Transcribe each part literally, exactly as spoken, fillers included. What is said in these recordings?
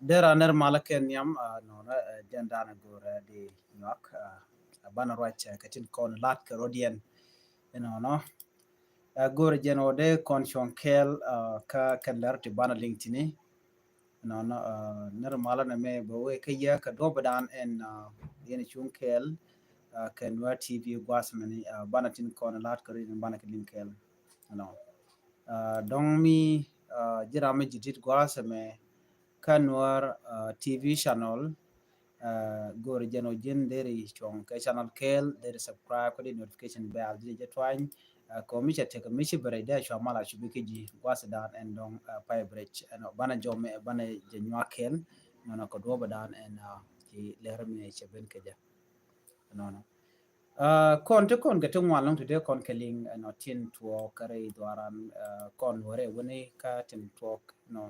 Dera ner malä kɛ nhiam nɔnɔ jɛn danɛ go̱rɛ di nyuak. Banɛ ruac kɛ tin kɔn lat kɛ rodiɛn. Nɔnɔ go̱rɛ jɛn wä dee kɔn cuɔ̱ŋ kɛɛl kä kɛn lɛr ti banɛ liŋ tini. Nɔnɔ ner malä nɛ mɛ bɛ wee kä yɛ kɛ duɔpɛ dan ɛn yɛn cuɔ̱ŋ kɛɛl kɛ Nuer T V guas mɛni banɛ tin kɔn lat kɛ rodiɛn banɛ kɛ liŋ kɛɛl. Nɔnɔ dɔŋ mi jiram mi ji̱ dit guas mɛ kä Nuer T V channel. Go̱rɛ jɛn ɔ ji̱n deri cuɔ̱ŋ kɛ channel kɛɛl deri subscribe kä di notification bell di jɛ tuany. Kɔ mi cɛ tek mi ci bɛ rɛc dee cua mal a cubi kä ji̱ guas dan ɛn dɔŋ pay bɛ rɛc ɛn banɛ jɔm banɛ jɛ nyuak kɛɛl. Nɔnɔ kɛ duɔpɛ dan ɛn ci lɛr mi cɛ ben kɛ jɛ. Nɔnɔ kɔn ti kɔn kɛ ti ŋuan lɔŋ ti dee kɔn kɛ liŋ ɛnɔ tin tuɔɔk kɛ rɛy dhuaran kɔn wärɛ wini kä tin tuɔɔk nɔ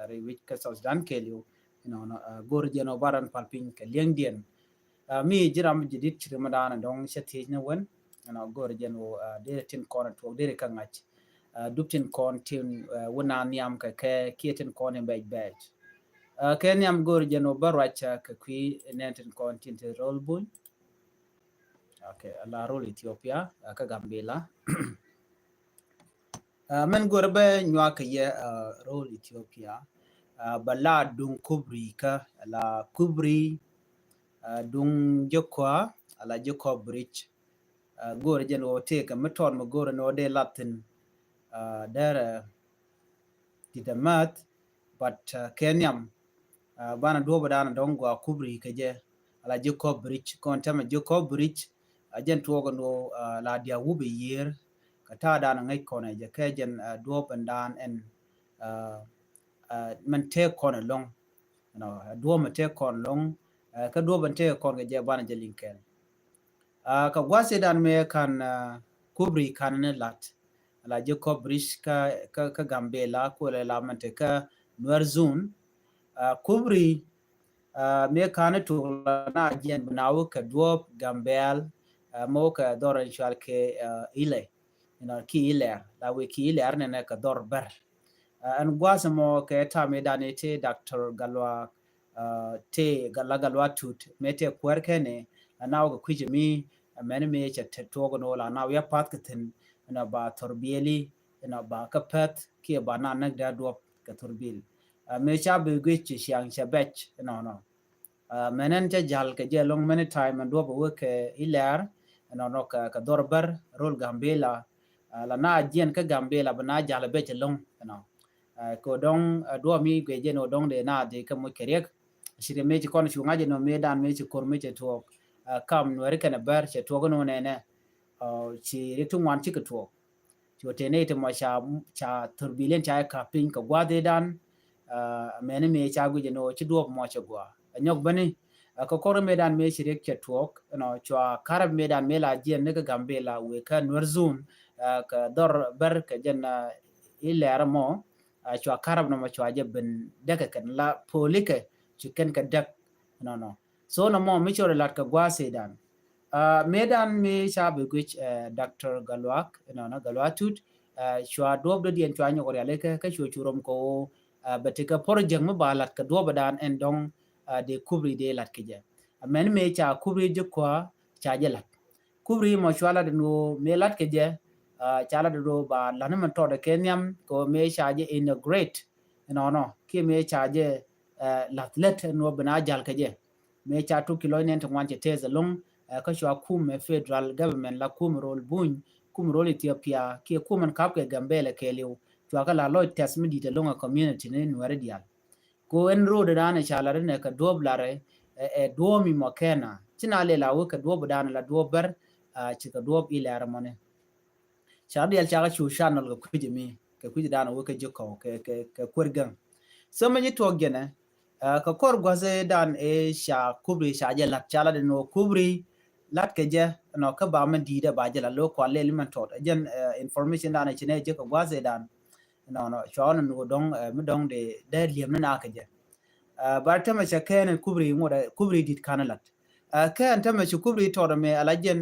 rɛy wi̱c kä South Sudan kɛɛliw. Nɔnɔ go̱r jɛn ɔ baran pal piny kɛ liɛŋdiɛn. Mi jiram ji̱ dit ci ri ma daanɛ dɔŋ cɛ thiec ni wen. Nɔnɔ go̱r jɛn ɔ dee tin kɔn tuɔɔk dee ri kä ŋa̱c. Dup tin kɔn tin wä na nhiam kɛ kɛ kiɛ tin kɔn in bɛc bɛc. Kɛ nhiam go̱r jɛn ɔ bä ruac kɛ kui̱ nɛn tin kɔn tin ti rol buny. Okay, a la rol Ethiopia kä Gambela. Mɛn go̱r bɛ nyuak kɛ yɛ rol Ethiopia. Bɛ la duŋ kubri kä a la kubri duŋ jɛ kɔa a la jɛ kɔa bridge. Go̱r jɛn wä tëëkä mi tɔt mi go̱r ni wä dee lathin. Dɛrɛ ti dɛ math but kɛ nhiam banɛ duɔpɛ danɛ dɔŋ gua kubri kɛ jɛ a la jɛ kɔa bridge kɔn tɛmɛ jɛ kɔa bridge. A jɛn tuɔɔk ni wä la dia wupɛ yiër kɛ ta̱a̱ danɛ ŋäc kɔnɛ jɛ kɛ jɛn duɔpɛ dan ɛn mɛn tëëk kɔnɛ lɔŋ. Duɔpɛ tëëk kɔn lɔŋ kä duɔpɛ tëëk kɔn kɛ jɛ banɛ jɛ liŋ kɛɛl. Kɛ gua̱sidan mëë kan kubri kan ni lat la jɛ kɔp bridge kä Gambela kuɛ la mɛn te kä Nuer zone. Kubri mëë kan ni tuk la na jiɛn bi na wä kɛ duɔp Gambel mɛ wä kɛ dhɔr in cual kɛ ilɛ. Inɔ ki ilɛr la wee ki ilɛr nɛnɛ kɛ dhɔr bɛr. Ɛn gua̱a̱th mɔ kɛ tam idan iti Doctor Galwa ti la Galwa Tut mëë ti kuɛr kɛnɛ la na wä kɛ kui̱c mi mɛn mi cɛ tuɔk ni wä la na wä ya path kɛ thin. Inɔ ba thor bieli inɔ ba kä pɛth kiɛ ba na näk dee duɔp kɛ thor bil. Mëë ca bi guic ci ciaŋ cɛ bɛc inɔ nɔ. Mɛn ɛn cä jal kɛ jɛ lɔŋ many time ɛn duɔp wä kɛ ilɛr ɛn ɔnɔ kɛ dhɔr bär rol Gambela. La na jiɛn kä Gambela bɛ na jal bɛ cɛ lɔŋ ɛnɔ. Kɛ dɔŋ duɔp mi guɛ jɛ ni wä dɔŋ de na de kɛ moc kɛ riɛk. Ci de meci kɔn cu ŋa̱c ɛn ɔ mi dan meci kor meci tuɔk. Kam nuɛri kɛn bär cɛ tuɔk ɛn ɔ nɛnɛ. Ci riɛk ti ŋuan cikɛ tuɔk. Cu tëë nɛy ti mɔ ca, ca thor bilin ca i̱ ka̱p piny kɛ gua̱dhidan. Mɛni mëë ca guic ɛn ɣöö ci duɔ̱ɔ̱p mɔ cɛ gua̱a̱ ɛ nyɔk bäni. Kɛ kɔr mëëdan mëë ci riɛk cɛ tuɔɔk ɛnɔ cua ka̱rap mëëdan mëë la jiɛn ni kä Gambela wëë kä Nuer zone. Kɛ dhɔr bär kɛ jɛn i̱ lɛɛr mɔ cua ka̱rap nɔmɔ cua jɛ ben däkɛ kɛn la polikɛ ci kɛn kɛ däk. Nɔnɔ so nɔmɔ mi cɔr ilat kɛ gua̱a̱ sedan. Mëëdan mi ca bi guic Doctor Galwak nɔnɔ Galwak Tut cua duɔp dɔ̱diɛn cua nyɔk rialikä kä cua cu rom kɛ ɣöö bɛ tekɛ project mi ba lat kɛ duɔpdan ɛn dɔŋ. Dee kubri dee lat kɛ jɛ. Mɛn mi ca kubri ji̱ kua ca jɛ lat. Kubri mɔ cua lat ɛn ɣöö mi lat kɛ jɛ ca lat ɛn ɣöö ba lat ni mɛn tɔt kɛ nhiam kɛ ɣöö mi ca jɛ inaugurate. Nɔnɔ kiɛ mi ca jɛ lath lät ɛn ɣöö bi na jal kɛ jɛ. Mëë ca tuk ki lɔc nɛn ti ŋuan cɛ tɛth ɛlɔŋ kä cua kum ɛ federal government la kum rol buny kum rol Ethiopia kiɛ kum ɛn kap kɛ Gambela kɛɛliw cua kä la lɔc tɛth mi di̱t ɛlɔŋ ɛ community ni Nuɛri diaal. Ko ɛn road dan ɛ ca lat ɛn ɛ kɛ duɔp lar ɛ duɔp mi mɔ kɛn a ci na lɛ la wek kɛ duɔp dan la duɔp bär. Ci kɛ duɔp ilɛr mɔni. Ca diɛl cakɛ cu channel kɛ kui̱c mi kɛ kui̱c dan wä kɛ ji̱ kɔw kɛ kɛ kɛ kuer gäŋ. So mɛ ji̱ tuɔk jɛnɛ kɛ kɔr gua̱th dan ɛ ca kubri ca jɛ lat ca lat ɛn wä kubri lat kɛ jɛ nɔ kä ba mɛ di̱i̱t ɛ ba jɛ lat lo̱ kual lɛl mɛ tɔt ɛ jɛn information dan ɛ ci nɛ jɛ kɛ gua̱th dan. Nɔnɔ cua wä nɔ dɔŋ mi dɔŋ dee dee liɛm ni na kɛ jɛ. Ba tämɛ cɛ kɛn kubri ŋuɔt kubri di̱t kan lat. Kɛn tämɛ ci kubri tɔt mɛ ala jɛn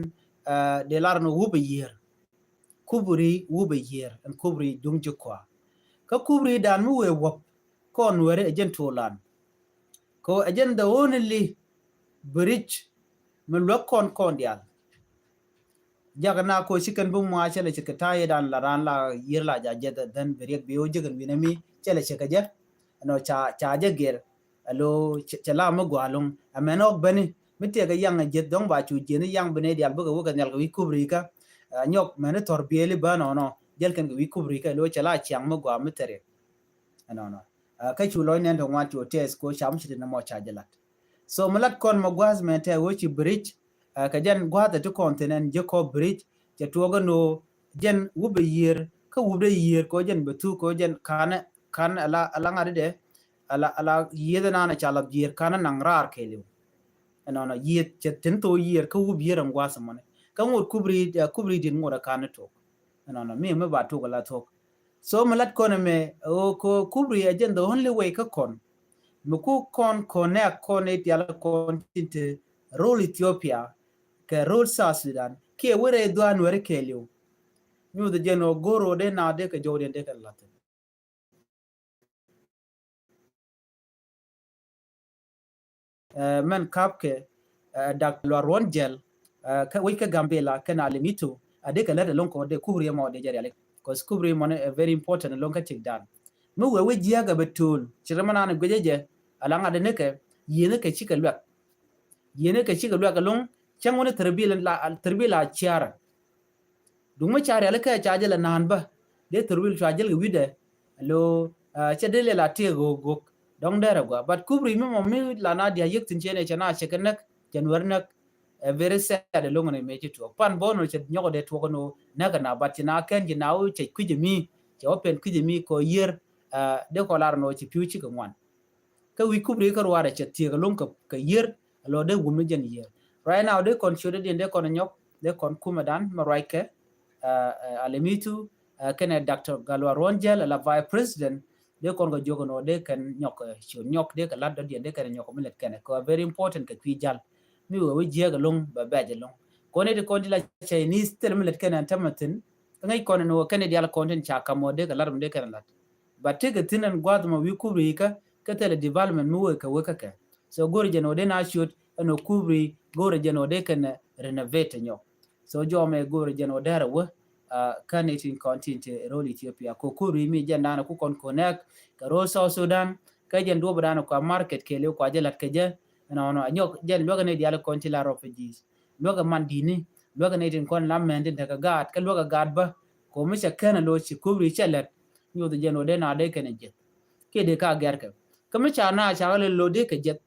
dee lar ni wup a year. Kubri wup a year ɛn kubri duŋ ji̱ kua. Kä kubri dan mi wee wup kɔn weri ɛ jɛn tuulan. Kɛ ɛ jɛn the only bridge mi luäk kɔn kɔn diaal. Jakɛ na ko ci kɛn bi mua cɛ lɛ ci kɛ ta̱a̱ yɛ dan la ran la yier la ja jɛ then bi riɛk bi o jɛ kɛn winɛ mi cɛ lɛ ci kɛ jɛ. Ɛnɔ ca ca jɛ gɛr. Alo cɛ la mi gua loŋ ɛmɛn ɔk beni mi tiɛkɛ yaŋ ɛ jieth dɔŋ ba cu jieth ni yaŋ bi ni dial bikɛ wikɛ nhial kɛ wi̱c kubri kä. Nyɔk mɛn ni thɔr bieli bä nɔnɔ jɛl kɛn kɛ wi̱c kubri kä alo cɛ la ciaŋ mi gua mi thɛriɛk. Ɛnɔnɔ kä cu lɔc nɛn tɔ ŋuan cu tɛth ko cam ci ti ni mɔ ca jɛ lat. So mi lat kɔn mɔ gua̱th mɛn tɛ wee ci bridge kɛ jɛn gua̱th ɛ ti kɔn thin ɛn jɛ kɔ bridge cɛ tuɔk ɛn o jɛn wupɛ yiër kä wupdɛ yiër ko jɛn bɛ thuk ko jɛn kanɛ kan ala ala ŋa̱t idɛ ala ala yiëth ɛnan ca lath yiër kanɛ naŋ raar kɛɛliw. Ɛnɔnɔ yiëth cɛ thin thok yiër kä wup yiër ɛn gua̱th mɔni kä ŋot kubri kubri dit ŋot ɛ kanɛ tok. Ɛnɔnɔ mi mi ba tok ala thok. So mi lat kɔn ɛmɛ ɣöö kɛ kubri ɛ jɛn the only way kä kɔn mi ku kɔn connect kɔn i̱ tial kɔn tin te rol Ethiopia kɛ rol South Sudan kiɛ wä rɛy dhuan weri kɛɛliw. Nyuth jɛn ɣöö go̱r ɣöö dee na dee kɛ jɔwdiɛn dee kɛ lath. Mɛn kap kɛ Doctor Lual Ruɔn Jɛl kä wec kä Gambela kɛn Alimito a dee kɛ lät ɛlɔŋ kɛ wä dee kubri ɛmɔ dee jɛ riali. Cause kubri mɔni ɛ very important ɛlɔŋ kä tik dan. Mi wee wec jiäk ɛ bɛ to̱l ci rɛmɛ nan guecä jɛ alaŋ a dee ni kɛ yieni kɛ cikɛ luɛk. Yieni kɛ cikɛ luɛk ɛlɔŋ cäŋ wä ni thirbil la thirbil a ciarɛ. Duŋ mi ca riali kɛ ca jɛ lɛ naan bä dee thirbil cua jɛl kɛ wi̱dɛ. Lo cɛ dee lɛ la tiek gok gok dɔŋ dɛrɛ gua but kubri mi mɔ mi la na dia yek thin cɛ nɛ cɛ na cɛ kɛ näk cɛ nuɛr näk. Ɛ very sad ɛlɔŋ ni mɛ ci tuɔk pan bɔ nɔ cɛ nyɔk dee tuɔk nɔ näk na but ci na kɛn ci na wä cɛ kui̱c mi cɛ wä pɛn kui̱c mi kɔ yier. Dee kɔ lar nɔ ci piu ci kɛ ŋuan. Kä wi̱c kubri kä ruaarɛ cɛ thiek ɛlɔŋ kɛ yier. Lɔ dee wum ni jɛn yier right now dee kɔn ciötdɛ diɛn dee kɔn nyɔk dee kɔn kumɛ dan mɛ ruac kɛ Alimitu kɛnɛ Doctor Gatluak Ruɔn Jɛl ala vice president. Dee kɔn kɛ jiök ɛn ɣöö dee kɛn nyɔk ciöt nyɔk dee kɛ lat dɔ̱diɛn dee kɛn nyɔk mi lät kɛnɛ kɛ very important kɛ kui̱ jal. Mi wee wä jiääk ɛlɔŋ bɛ bɛc ɛlɔŋ kɔn iti kɔn ti la Chinese thil mi lät kɛnɛ ɛn tämɛ thi̱n. Kä ŋäc kɔn ɛn ɣöö kɛn i̱ dial kɔn tin ca kam ɣöö dee kɛ lat mi dee kɛn lat. But tekɛ thi̱n ɛn gua̱th mɔ wi̱i̱ kubri kä kä thilɛ development mi wee kɛ wee kä kɛ. So go̱o̱ri jɛn ɣöö dee na ciöt ɛn ɣöö kubri go̱o̱ri jɛn ɣöö dee kɛn renovate nyɔk. So jɔmɛ go̱o̱ri jɛn ɣöö dee rɛ wee kä ni tin kɔn tin te ro̱l Ethiopia kɛ kubri mi jɛn da̱a̱n ku kɔn connect kɛ ro̱l South Sudan kä jɛn duɔ̱p da̱a̱n kua market kɛɛliw kua jɛ la̱t kɛ jɛ. Ɛnɔnɔ a nyɔk jɛn luäk ni dial kɔn ti la refugees. Luäk ɛ man di̱ni luäk ni tin kɔn la mɛn tin tekɛ gaat kä luäk ɛ gaat bä. Kɛ mi cɛ kɛn ɛ lo̱c ci kubri cɛ lɛt. Nyoth jɛn ɣöö dee na dee kɛn ɛ jiɛth kiɛ dee ka gɛr kɛ kä mi ca na ca kɛ lɛ lo̱c dee kɛ jiɛth.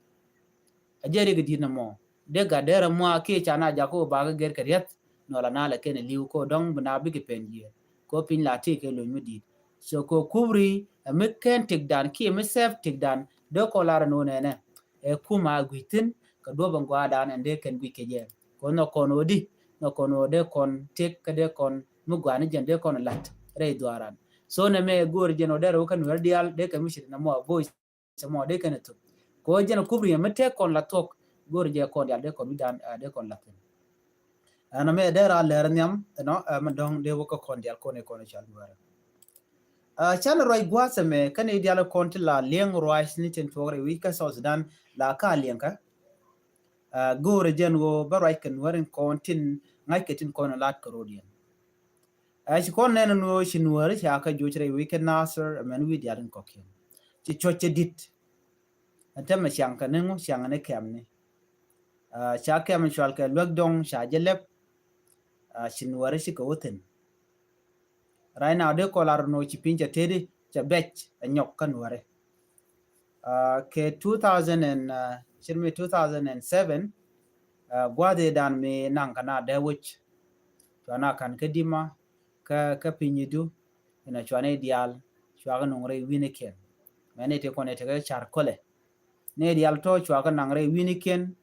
A jɛ rik di̱t nɔmɔ dee gat dee rɛ mua kiɛ ca na jakä wä bakä gɛr kɛ riɛth. Nɔ la na lɛ kɛn ɛ li̱w kɛ wä dɔ̱ŋ bi na bikɛ pɛn yiëë kɛ wä piny la tëë kɛ lo̱c mi di̱t. So kɛ kubri ɛ mi kɛn tikdan kiɛ mi sɛp tikdan dee kɔ lar ɛ no̱o̱nɛnɛ. Ɛ kum a gui̱c thi̱n kɛ duɔ̱p ɛn gua̱a̱dan ɛn dee kɛn gui̱c kɛ jɛ. Kɔn nhɔk kɔn ɣöö di nhɔk kɔn ɣöö dee kɔn tëk kä dee kɔn mi gua̱a̱ni jɛn dee kɔn la̱t rɛy dhuaaran. So nɛ mɛ go̱o̱ri jɛn ɣöö dee rɛ wä kä nuɛr diaal dee kɛ mi ci ti nɛ mɔ a voice mɔ dee kɛn ɛ thuk. Kɛ ɣöö jɛn kubri mi tɛk kɔn la thuɔ̱k go̱o̱ri jɛ kɔn diaal dee kɔn wi̱dan dee kɔn la̱t thi̱n. Ɛn mɛ dee ra lɛr nhiam ɛnɔ ɛmɛ dɔ̱ŋ dee wä kä kɔn diaal kɔn ɛ kɔn ɛ cal nuɛrɛ. Canɛ ruac gua̱a̱th ɛmɛ kä ni diaal kɔn ti la liɛŋ ruac ni tin tuɔk rɛy wi̱c kä South Sudan la ka liɛŋ kä. Go̱o̱rɛ jɛn ɣöö bä ruac kɛ nuäär in kɔn tin ŋa̱ckɛ tin kɔn in la̱t kɛ ro̱diɛn. Ci kɔn nɛn in ɣöö ci nuäär ca kä joc rɛy wi̱c kä Nasir ɛmɛn wi̱i̱ diaal in kɔ̱kiɛn. Ci cuɔ̱c cɛ di̱t. Ɛn tɛmɛ ciaŋ kɛ ni ŋu ciaŋ ni kɛmni. Ca kɛm in cual kɛ luäk dɔ̱ŋ ca jɛ lɛp. Ci nuäär ci kɛ wä thi̱n. Right now dee kɔl a run ɣöö ci piny cɛ teti cɛ bɛc ɛ nyɔk kä nuäri. Kɛ two thousand and cir mi two thousand and seven gua̱dhi dan mi naŋ kɛ na dee wi̱c. Cua na ka̱n kä dima kä kä piny idu inɔ cua ni diaal cua kɛ nuŋ rɛy wi̱nikiɛn. Mɛ ni ti kɔn itekɛ car kɔlɛ ni diaal tɔ cua kɛ naŋ rɛy wi̱nikiɛn.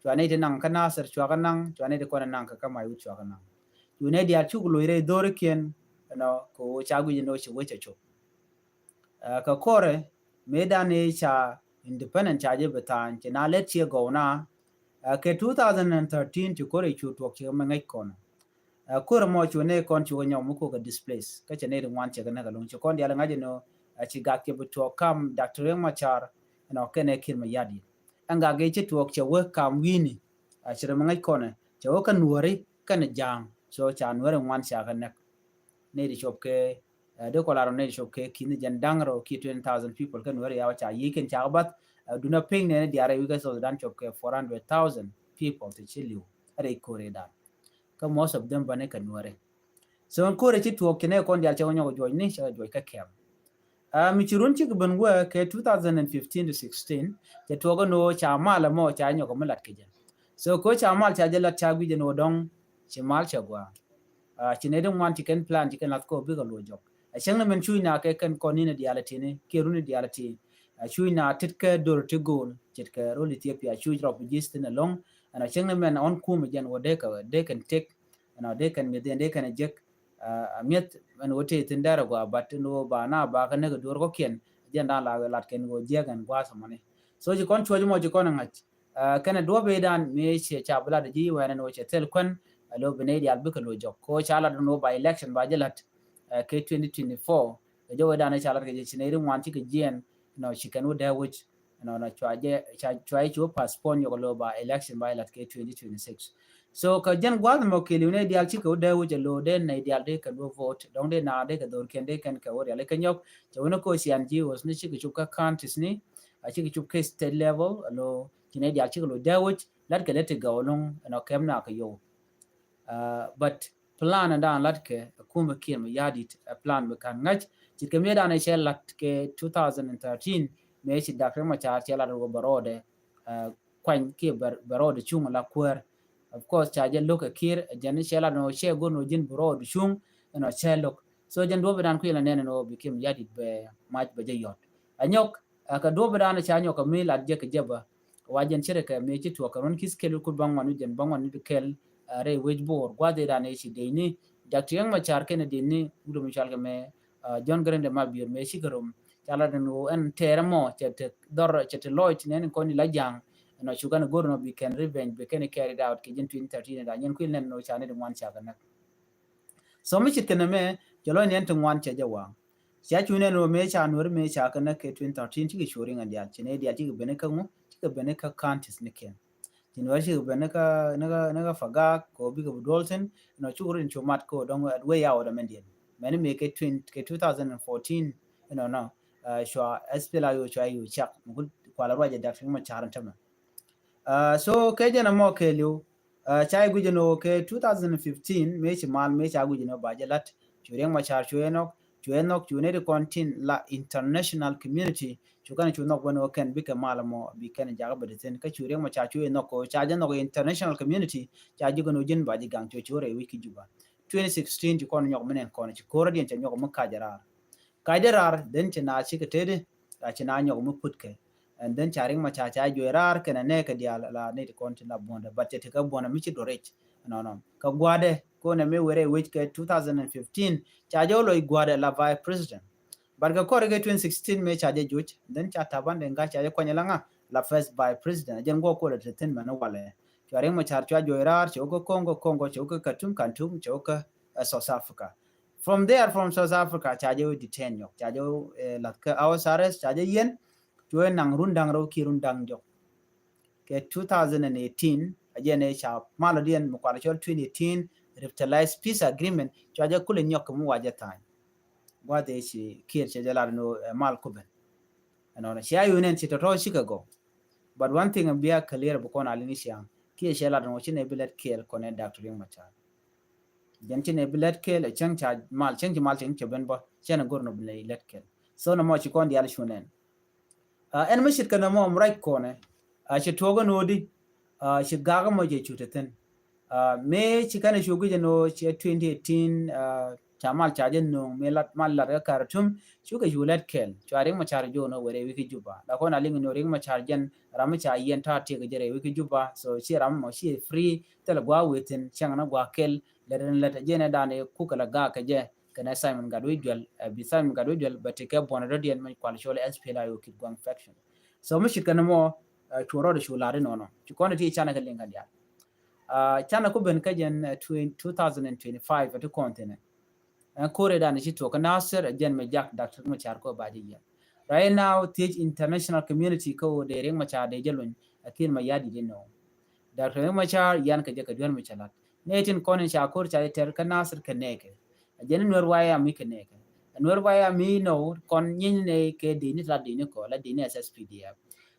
Cua ni ti naŋ kä Nasir cua kɛ naŋ cua ni ti kɔn naŋ kɛ kä Maiwut cua kɛ naŋ. Cua ni diaal cuk loc rɛy dhorikiɛn. Ɛnɔ kɛ ɣöö ca guic ni ɣöö ci wec a cop. Kɛ kɔrɛ mëë dan i̱ ca independent ca jɛ bi tha̱a̱ny ci na lɛt ciɛ gɔw na. Kɛ two thousand and thirteen ci kɔrɛ cu tuɔk ci mɛ ŋäc kɔn. Kɔrɛ mɔ cu ni kɔn cu kɛ nyɔk mi kok kɛ displace kä cɛ ni ri ŋuan cɛ kɛ näk ɛlɔŋ ci kɔn diaal ŋa̱c ɛnɔ. a ci gak cɛ bi tuɔɔk kam Doctor Riek Machar, you know, kɛnɛ Kiir Mayardit. Ɛn gak gɛ ci tuɔɔk cɛ wä kam wi̱i̱ni, a ci rɛ mi ŋäc kɔnɛ cɛ wä kä Nuɔri kɛnɛ Ja̱a̱ŋ. So ca Nuɔri ŋuan ca kɛ näk. Nɛy ti cop kɛ, ɛ, dee kɔ lar nɛy ti cop kɛ ki̱n jɛn da̱ŋ rɛw kiɛ twenty thousand people kä Nuɔri ya wä ca yiëë kɛn ca kɛ bath, ɛ, dunä piny nɛn diaal rɛy wi̱i̱ kä South Sudan cop kɛ four hundred thousand people ti ci li̱w rɛy ko̱ri dan. Kä most of them bä ni kɛ Nuɔri. So ɛn ko̱ri ci tuɔɔk ci nɛ kɔn diaal cɛ kɛ nyɔk juɔc ni cɛ kɛ juɔc kä kɛm. A mi ci run cikɛ ben wee kɛ two thousand and fifteen to sixteen, cɛ tuɔɔk ɛn ɣöö ca mal ɛmɔ ca nyɔk mi lat kɛ jɛ. So kɛ ɣöö ca mal ca jɛ lat ca guic ɛn ɣöö dɔ̱ŋ ci mal cɛ gua̱a̱. A ci nɛ di ŋuan ci kɛn plan ci kɛn lath kɛ ɣöö bikɛ lo̱c jɔk. A cäŋ ni mɛn cuc na kɛ kɛn kɔn ni̱n diaal a ti̱ni kiɛ run diaal a ti̱. A cuc na tit kɛ dor ti go̱o̱l ce̱tkɛ rol Ethiopia cuc rɔp ji̱th thi̱n ɛlɔ̱ŋ. Ɛn a cäŋ ni mɛn ɣɔn kumɛ jɛn ɣöö dee kɛ, dee kɛn tëk. Ɛn a dee kɛn mi̱th jɛn dee kɛn jek. A mi̱eth ɛn ɣöö tëë thi̱n dɛr ɛ gua̱a̱, but ɛn ɣöö ba na ba kä näk ɛ duɔ̱ɔ̱r kɔ̱kiɛn, jɛn da̱a̱n la lat kɛn ɣöö jiäk ɛn gua̱a̱th ɛmɔni. So ci kɔn cuɔ̱c mɔ ci kɔn ɛ ŋa̱c. A kɛnɛ duɔ̱ɔ̱p ëë da̱a̱n mëë cɛ ca bi lat ji̱ wɛn ɛn ɣöö cɛ thil kuän, a lo̱ bi nɛy diaal bikɛ lo̱c jɔk. Kɛ ɣöö ca lat ɛn ɣöö ba election ba ji̱ la̱t, a, kɛ twenty twenty-four. Kɛ jɔwɛ da̱a̱n ca lat kɛ jɛ ci nɛy ri ŋuan cikɛ jiɛɛn, you know, ci kɛn wä dee wec. You know, na cua jɛ, ca, cua jɛ ci wä postpone yɔk lo̱ ba election ba ilat kɛ twenty twenty-six. So kɛ jɛn gua̱th mɔ kɛɛliw nɛy diaal cikɛ wä dee wec ɛ lo̱ dee nɛy diaal dee kɛ luɔ vote. Dɔ̱ŋ dee na dee kɛ dhorkiɛn dee kɛn kɛ wä rial ikɛ nyɔk. Cɛ wä ni kɛ wä cian ji̱ wä ni cikɛ cop kä counties ni, a cikɛ cop kɛ state level, a lo̱ ci nɛy diaal cikɛ lo̱ dee wec, lat kɛ lɛ ti gɛw lo̱ŋ, you know, kɛm na kɛ yow. A, but plan in dan lat kɛ kumɛ Kiir Mayardit, a plan bi kan ŋa̱c. Ci kɛ mi dan cɛ lat kɛ two thousand and thirteen, mëë ci Doctor Riek Machar cɛ lat wä bɛ rɔɔdɛ, a, kuany kiɛ bɛ, bɛ rɔɔdɛ cuŋ la kuäär. Of course ca jɛ lo̱k ɛ Kiir, jɛn cɛ lat nɔ cɛ go̱r nɔ ji̱n bɛ rɔɔdɛ cuŋ, ɛn ɔ cɛ lo̱k. So jɛn duɔ̱p in dan kui̱ la nɛn ɛn ɔ bi Kiir Mayardit bɛ mac bɛ jɛ yɔt. A nyɔk, a, kɛ duɔ̱p in dan ca nyɔk kɛ mi lat jɛ kɛ jɛ bä. Wa jɛn cɛ rɛ kɛ mëë ci tuɔɔk kɛ run ki̱th kɛl kut bäŋuan wi̱c jɛn bäŋuan wi̱c kɛl, a, rɛy wec Bor gua̱th ëë dan ëë ci dee ni Doctor Riek Machar kɛnɛ dee ni wut mi cual kɛ mɛ, a, John Garang de Mabior mëë cikɛ rom. Ca la den ɣöö ɛn tɛɛrɛ mɔ cɛ te dhɔr cɛ te lɔc nɛn kɔn i la ja̱a̱ŋ. Ɛn ɔ cukä ni go̱r nɔ bi kɛn revenge bi kɛn i carried out kɛ jɛn twenty thirteen da nyɛn kuil nɛn nɔ ca ni di ŋuan ca kɛ näk. So mi cit kɛn ɛmɛ cɛ lɔc ni ɛn ti ŋuan cɛ jɛ waŋ. Cia cu nɛn ɣöö mëë ca nuɔri mëë ca kɛ näk kɛ twenty thirteen cikɛ cu riŋ ɛn diaal ci nɛy diaal cikɛ ben ikä ŋu, cikɛ ben ikä counties ni kɛn. Ci nuɔri cikɛ ben ikä, ni kä, ni kä Pagak kɛ ɣöö bikɛ bi duɔl thi̱n, nɔ cuk rin cu mat kɛ ɣöö dɔ̱ŋ at way out ɛmɛn diɛn. Mɛni mëë kɛ twenty, kɛ two thousand and fourteen, you know, nɔ, a, cua S P L A O cua yio̱w cak mi ku kualɛ ruac ɛ Doctor Riek Machar ɛn tämɛ. A, so kɛ jɛn ɛmɔ kɛɛliw, a, ca i̱ guic ɛn ɣöö kɛ two thousand fifteen mëë ci mal mëë ca guic ɛn ɣöö ba jɛ la̱t cu Riek Machar cu ɛ nhɔk, cu ɛ nhɔk cu nɛy ti kɔn tin la international community cu kɛn cu nhɔk bä ni ɣöö kɛn bikɛ mal ɛmɔ bi kɛn jakä bä ti thi̱n. Kä cu Riek Machar cu ɛ nhɔk kɛ ɣöö ca jɛ nhɔk international community ca ji̱ kɛn ɣöö ji̱n ba ji̱ gaŋ cu cu rɛy wi̱c ki Juba. Twenty sixteen ci kɔn nyɔk mi nɛn kɔn ci ko̱r adiɛn ca nyɔk mi kac ɛ raar. Kac ɛ raar, then ci na cikɛ tëëdi, a ci na nyɔk mi putkɛ. And then ca Riek Machar ca juɔc raar kɛnɛ nɛɛkɛ diaal la nɛy ti kɔn ti la buɔ̱ndɛ, but cɛ ti kä buɔ̱ndɛ mi ci duɔr ic. Nɔnɔ. Kä gua̱dɛ, konɛ mi wërɛ wec kɛ two thousand and fifteen, ca jɛ wä loc gua̱dɛ la vice president. But kɛ kɔr kɛ twenty sixteen mëë ca jɛ juɔc, then ca Taban Deng Gai ca jɛ kuany la ŋa, la first vice president. Jɛn guɔ kolɛ ti thi̱n mɛn walɛ. Cua Riek Machar cua juɔc raar, cɛ wä kä Congo, Congo, cɛ wä kä Khartoum, Khartoum, cɛ wä kä, eh, South Africa. From there, from South Africa, ca jɛ wä detain nyɔk, ca jɛ wä, eh, lath kä house arrest, ca jɛ yɛn, cu wä naŋ run da̱ŋ rɛw kiɛ run da̱ŋ jɔk. Kɛ two thousand and eighteen, a jɛ nɛ ca mal diɛn mi kual cɔl twenty eighteen Revitalized Peace Agreement, cua jɛ kulɛ nyɔk kɛ mi wa jɛ tha̱a̱ny. Gua̱th ëë ci Kiir cɛ jɛ lat ni, eh, mal kubɛn. Ɛnɔnɔ, cia yunɛn ci tɔ̱tɔ̱ cikɛ gɔw. But one thing bia clear bi kɔn a liŋ ciaŋ. Kiir cɛ lat ni wä ci nɛ bi lɛt kɛɛl kɔn ɛ Doctor Riek Machar. Jɛn ci nɛ bi lɛt kɛɛl, ɛ cäŋ ca mal, cäŋ ci mal cäŋ cɛ ben bä, cɛn ɛ go̱r nɔ bi nɛ lɛt kɛɛl. So nɛ mɔ ci kɔn diaal cu nɛn. A, ɛn mi cit kɛ nɛ mɔ mi ruac kɔnɛ. A, ci tuɔɔk ɛn ɣöö di. A, ci gak ɛmɔ jɛ cu te thi̱n. A, mëë ci kɛn ɛ cu guic ɛn ɣöö ci twenty eighteen, a, ca mal ca jɛ nööŋ mëë lat, mal lat kä Khartoum, cukɛ cu lɛt kɛl. Cua Riek Machar jo̱o̱n ɣöö wërɛ wi̱i̱ ki Juba. La kɔn a liŋ ɛn ɣöö Riek Machar jɛn ram mi ca yiɛn ta̱a̱ tiɛk jɛ rɛy wi̱i̱ ki Juba. So ci ram mɔ ci free, thilɛ gua̱a̱ wëë thi̱n, cäŋ ni gua̱a̱ kɛl, lɛt ɛn lɛt ɛ jɛn ɛ da̱a̱n ɛ kukɛ la gaak kɛ jɛ. Kɛnɛ Simon Gatwec Dual, ɛ, bi Simon Gatwec Dual bɛ ti kɛ buɔ̱n dɔ̱diɛn mɛ kual cɔl S P L A O kit gua̱n faction. So mi cit kɛn mɔ, ɛ, cu rɔɔdɛ cu lar inɔnɔ. Ci kɔn ti canɛ kɛ liŋ kɛ diaal. A, canɛ ku ben kä jɛn, ɛ, twen-, two thousand and twenty-five ɛ ti kɔn thinɛ. Ɛn ko̱r ɛ dan ci tuɔk kä Nasir ɛ jɛn mɛ jak Doctor Riek Machar kɔ ba jɛ yɛn. Right now thiec international community kä wä dee Riek Machar dee jɛ luny, ɛ Kiir Mayardit inɔ. Doctor Riek Machar yan kɛ jɛ kɛ duer mi ca lat. Nɛ tin kɔn in ca ko̱r ca jɛ tɛr kä Nasir kɛ nɛkɛ. Ɛ jɛn in Nuer White Army kɛ nɛkɛ. Ɛ Nuer White Army inɔ kɔn nyiny nɛ kɛ dee ni lat dee ni kɔ la dee ni S S P D F.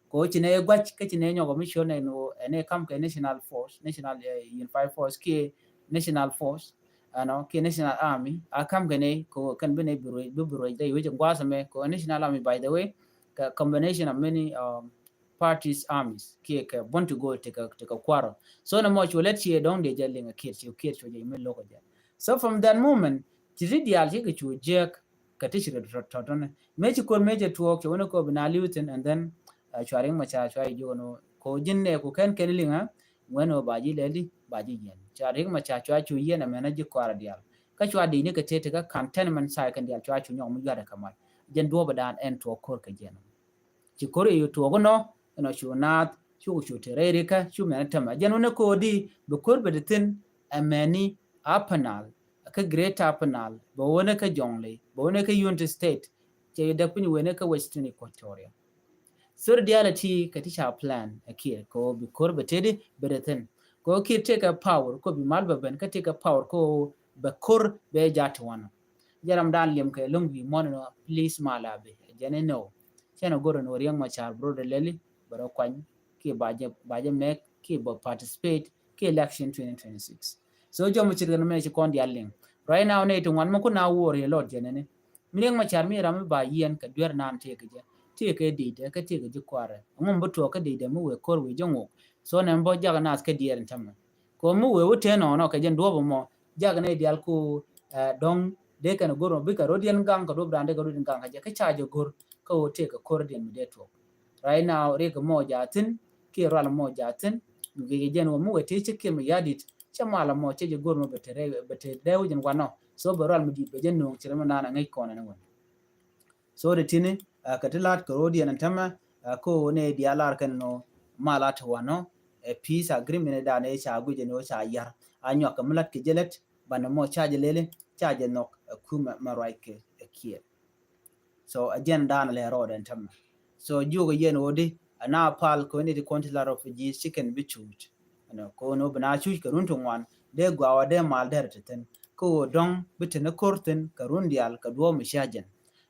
Ko ci nɛ guac kä ci nɛ nyɔkɔ mi ciö nɛ no ɛn ɛ kam kɛ National Force, National, eh, Unified Force kiɛ National Force, ɛnɔ kiɛ National Army a kam kɛ nɛ ko kɛn bi nɛ bi ruec bi bi ruec dɛ yuec in guasɛ mɛ ko National Army, by the way, kɛ combination of many, um, parties armies kiɛ kɛ bun ti go̱o̱l ti kɛ ti kɛ kuarɔ. So nɛ mɔ cu lɛt ciɛ dɔ̱ŋ dee jɛ liŋ a Kiir ci Kiir cu jɛ mi lo̱k a jɛ. So from that moment ci ri diaal ci kɛ cu jiɛk kɛ ti ci rɛ tɔtɔnɛ mëë ci ko̱r mëë jɛ tuɔɔk cɛ wänɛ kɔ bi na li̱w thin and then, uh, cua Riek Machar cua ji̱ jiök ɛn ɣöö kɔ ji̱n nɛ ku kɛn kɛn liŋä. Ŋuɛn ɣöö ba ji̱ lɛli ba ji̱ yiɛn cua Riek Machar cua cu yiɛn ɛmɛn a ji̱ kɔaarɛ diaal. Kä cua di̱c ni kɛ tëë ti kä contentment side kɛn diaal cua cu nyɔk mi yua̱t ɛ kɛ mal. Jɛn duɔ̱ɔ̱p ɛ daan ɛn tuɔɔk ko̱r kɛ jiɛn. Ci ko̱r i̱ tuɔɔk inɔ inɔ cu naath cu cu te rɛy rikä cu mɛn tämɛ jɛn wunɛ ko̱o̱di bi ko̱r bɛ ti thi̱n. Ɛmɛni Upper Nile kä Greater Upper Nile bɛ wunɛ kä Jonglei bɛ wunɛ kä Unity State. Cɛ yi däk piny wunɛ kä Western Equatoria. Thori diaal ɛ ti kɛ ti ca plan ɛ Kiir kɛ wä bi ko̱r bɛ tedi bɛ ti thi̱n. Kɛ wä Kiir tekɛ power kɛ wä bi mal bɛ ben kä tekɛ power kɛ wä bɛ ko̱r bɛ jat ti wanɔ. Jɛ ram daan liɛm kɛ lo̱ŋ wi̱i̱ muɔ̱n inɔ please mal a bi jɛn inɔ. Cɛn a go̱r in wä Riek Machar bro de lɛli bɛ rɔ kuany kiɛ ba jɛ ba jɛ mɛk kiɛ bɛ participate kiɛ election twenty twenty-six. So jɔm ce̱tkɛ ni mɛ ci kɔn diaal liŋ. Right now nɛ ti ŋuan mi kun a wor yɛ lɔt jɛ nɛni. Mi Riek Machar mi ram mi ba yiɛn kɛ duer nan tëë kɛ jɛ tëë kɛ di̱i̱dɛ kɛ tëë kɛ ji̱ kuarɛ. Ŋum bi tuɔɔk kä di̱i̱dɛ mi wëë ko̱r wëë jɛ ŋok. So nɛn bä jak naath kä diɛɛr in tämɛ. Kɛ mi wëë wä tëë nɔnɔ kɛ jɛn duɔ̱ɔ̱p mɔ jak nɛ diaal ku, eh, dɔ̱ŋ dee kɛn go̱r mɔ bikɛ rot yɛn gaŋ kɛ duɔ̱ɔ̱p daan dee kɛ rot yɛn gaŋ kɛ jɛ kä ca jɛ go̱r kä wä tëë kɛ ko̱r diɛn mi dee tuɔɔk. Right now riek mɔ jathin kiɛ rual mɔ jathin. Mi gɛgɛ jɛn wä mi wɛ ti ci Kiir Mayardit cɛ mal mɔ cɛ jɛ go̱r mɔ bɛ te rɛw bɛ te rɛw jɛn wanɔ. So bɛ rual mi dit bɛ jɛ no̱o̱ŋ ci rɛ mɛ naan a ŋäc kɔn ɛn wän. So de tini, ah, kɛ ti laat kɛ ro̱o̱diɛn ɛn tämɛ, ah, ko ne diaal lar kɛn nɔ mal a te wanɔ. Ɛ peace agreement dan ɛ ca guic ɛn ɔ ca yar a nyuak kɛ mi lat kɛ jɛ lät banɛ mɔ ca jɛ lele ca jɛ nhɔk ɛ kumɛ mɛ ruac kɛ ɛ Kiir. So a jɛn daanɛ lɛ rɔɔdɛ ɛn tämɛ. So jiök a yɛn ɣöö di a na pal kɛ ɣöö ni ti kɔn ti la refugees ci kɛn bi cuuc. Ɛnɔ kɛ ɣöö ni ɣöö bi na cuuc kɛ run ti ŋuan dee gɔaa ɣöö dee mal derɛ ti thi̱n kä ɣöö dɔ̱ŋ bi te ni ko̱r thi̱n kɛ run diaal kɛ duɔ̱ɔ̱p mi cia jɛn.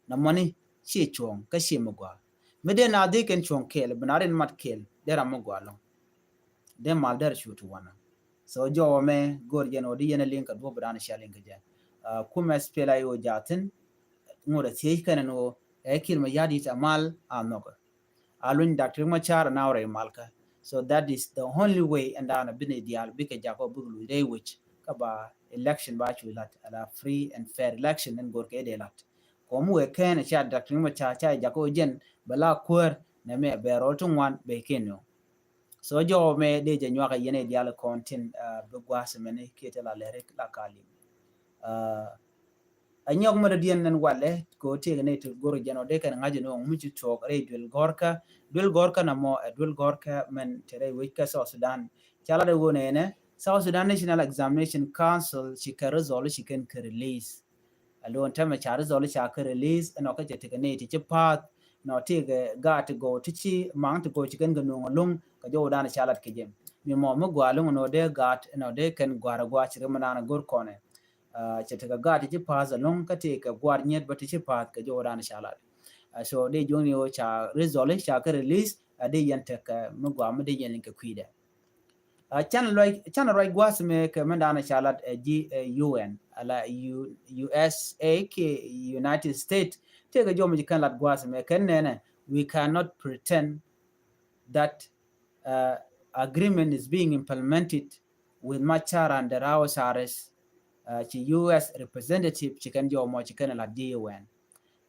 Nɔmɔni ci cuɔ̱ɔ̱ŋ kä ci mi gɔaa mi dee na dhil kɛn cuɔ̱ɔ̱ŋ kɛɛl bi na rin mat kɛɛl dee ram mi gɔaa lɔ̱ŋ. Dee mal derɛ cuuc ti wanɔ. So jɔwä mɛ go̱r jɛn ɣöö di yɛn a liŋ kɛ duɔ̱ɔ̱p bi dan cia liŋ kɛ jɛ. Ah, kumɛ S P L A I O jathin ŋot a thiec kɛn ɛn ɣöö ɛ Kiir Mayardit a mal a nhɔkɛ. A luny Doctor Riek Machar a na wä rɛy malkä. So that is the only way ɛn daanɔ bi ni diaal bikɛ jakɔ bikɛ luc rɛy wec kä ba election ba cu lat ala free and fair election ɛn go̱r kɛ dee lat. Kɔm wee kɛn a ca Doctor Riek Machar ca jakɔ jɛn bɛ la kuäär nɛ mɛ bɛ rɔl ti ŋuan bɛ kɛn nɔ. So jɔwä mɛ dee jɛ nyuak a yɛn a diaal kɔn tin, ah, bi gua̱a̱th mɛni kiɛ ti la lɛri la ka liŋ. Ah, a nyɔk mɛ dɔ̱diɛn nɛn walɛ kɛ ɣöö tëëkɛ nɛy ti go̱r jɛn ɔ dee kɛn ŋa̱c ni ɣɔŋ mi ci tuɔɔk rɛy duel gɔ̱rkä. Duel gɔ̱rkä na mɔ ɛ duel gɔ̱rkä mɛn te rɛy wec kä South Sudan. Ca lat ɛ ɣöö nɛnɛ South Sudan National Examination Council ci kɛ result ci kɛn kɛ release. A lo̱o̱n tɛmɛ ca result ca kɛ release ɛnɔ kä cɛ tekɛ nɛy ti ci pa̱a̱th. Nɔ tekɛ gaat ti gɔw ti ci maŋ ti gɔw ci kɛn kɛ nuɔ̱ŋ ɛlɔ̱ŋ kɛ jɔwdan ca lat kɛ jɛ. Mi mɔ mi gɔaa ɛlɔ̱ŋ nɔ dee gaat nɔ dee kɛn gɔ̱a̱r ɛ gɔaa ci ri mi naan ɛ go̱r kɔnɛ. Ah, cɛ tekɛ gaat ti ci pa̱a̱th ɛlɔ̱ŋ kä tekɛ gua̱a̱r nyiet bä ti ci pa̱a̱th kɛ jɔwdan ca lat. Ah, so dee juɔ̱ŋni ɣöö ca result ca kɛ release a dee yɛn tekɛ mi gɔaa mi dee yɛn liŋ kɛ kui̱dɛ. Ah, canɛ ruac canɛ ruac gua̱a̱th mɛ kɛ mɛn daanɛ ca lat ɛ ji̱ ɛ U N ala U S A kiɛ United States. Tëëkɛ jɔmɛ ji̱ kɛn lat gua̱a̱th mɛ kɛn nɛnɛ we cannot pretend that, uh, agreement is being implemented with Machar under house arrest. Uh, ci U S representative ci kɛn jɔmɔ ci kɛn lat ji̱ U N.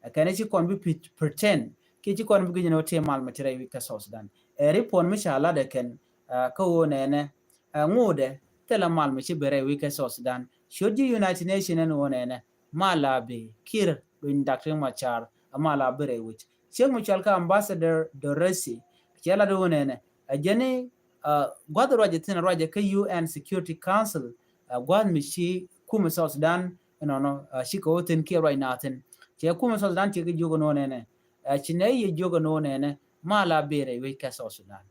Ɛ kɛn ci kɔn bi pretend kiɛ ci kɔn bi gicin ɔ tëë mal mi ti rɛy wi̱c kä South Sudan. Ɛ report mi ca lat ɛ kɛn, ah, kä ɣöö nɛnɛ, ah, ŋuudɛ thilɛ mal mi ci bi rɛy wi̱c kä South Sudan. Ciöt ji̱ United Nation ɛn ɣöö nɛnɛ mal a bi Kiir duny Doctor Machar a mal a bi rɛy wi̱c. Ciek mi cual kä Ambassador Dorothy cɛ lat ɣöö nɛnɛ a jɛni, ah, gua̱th ruacɛ thi̱n ruacɛ kä U N Security Council, ah, gua̱th mi ci kumɛ South Sudan Ɛnɔnɔ, cikɛ wä thi̱n kiɛ ruac naath thi̱n. Cɛ kumɛ South Sudan cikɛ jiök ɛn ɣöö nɛnɛ, ci nɛ yɛ jiök ɛn ɣöö nɛnɛ mal a bëë rɛy wec kɛ South Sudan.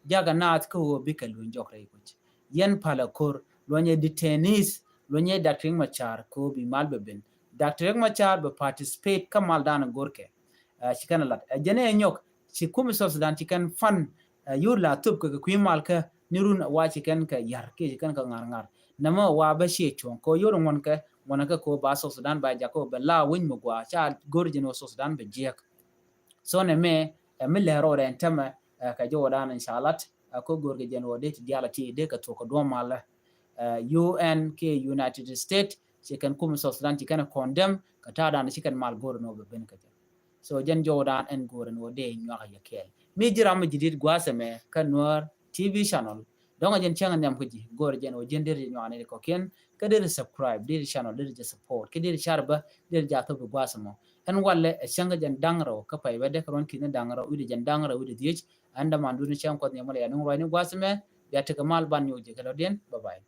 Jakɛ naath kä ɣöö bikɛ luny jɔk rɛy kuc. Yɛn palɛ ko̱r luɔnyɛ detainees, luɔnyɛ Doctor Riek Machar kɛ ɣöö bi mal bɛ ben. Doctor Riek Machar bɛ participate kä mal danɛ go̱rkɛ. Ci kɛn ɛ lat ɛ jɛn ɛ nyɔk ci kumɛ South Sudan ci kɛn fund. Yur la thop kɛ kɛ kui̱ mal kä ni run wa ci kɛn kɛ yar kiɛ ci kɛn kɛ ŋar ŋar. Nɛmɛ wa bä ciɛ cuɔ̱ŋ kɛ ɣöö yur ŋuɔn kɛ ŋuɔn kɛ kɛ ɣöö ba South Sudan ba jak kɛ ɣöö bɛ la winy mi gua ca go̱r jɛn ɣöö South Sudan bɛ jiɛk. So nɛmɛ ɛ mi lɛr rɔ rɛn tämɛ kɛ jɔwdan in ca lat ɛ kɛ go̱r kɛ jɛn ɣöö dee ti dial a ti dee kɛ thuɔk kɛ duɔ̱ɔ̱m malä. U N kiɛ United States ci kɛn kumɛ South Sudan ci kɛn condemn kɛ ta̱a̱ dan ci kɛn mal go̱r ni ɣöö bɛ ben kɛ jɛ. So jɛn jɔwdan ɛn go̱r ni ɣöö dee nyuak yɛ kɛɛl. Mi ji̱ ram mi ji̱ dit gua̱a̱th ɛmɛ kä Nuäär T V channel. Dɔ̱ŋ ɛ jɛn cäŋ ɛ nhiam kä ji̱ go̱r jɛn ɣöö jɛn dee ti nyuak ni kɔ kiɛn kä dee ti subscribe dee ti channel dee ti jɛ support kä dee ti car bä dee ti jɛ a thop bi gua̱a̱th ɛmɔ. Ɛn walɛ ɛ cäŋ kä jɛn da̱ŋ rɛw kä pay bä dee kä ruɔ̱n ki̱n ni da̱ŋ rɛw wi̱cdɛ jɛn da̱ŋ rɛw wi̱cdɛ dhiec. Ɛn däman duni cäŋ kuɔth ni mɔ lɛ ya nuŋ ruac ni gua̱a̱th ɛmɛ bia tekɛ mal ban nyuɔk jɛ kɛ lɔ̱diɛn. Bye bye.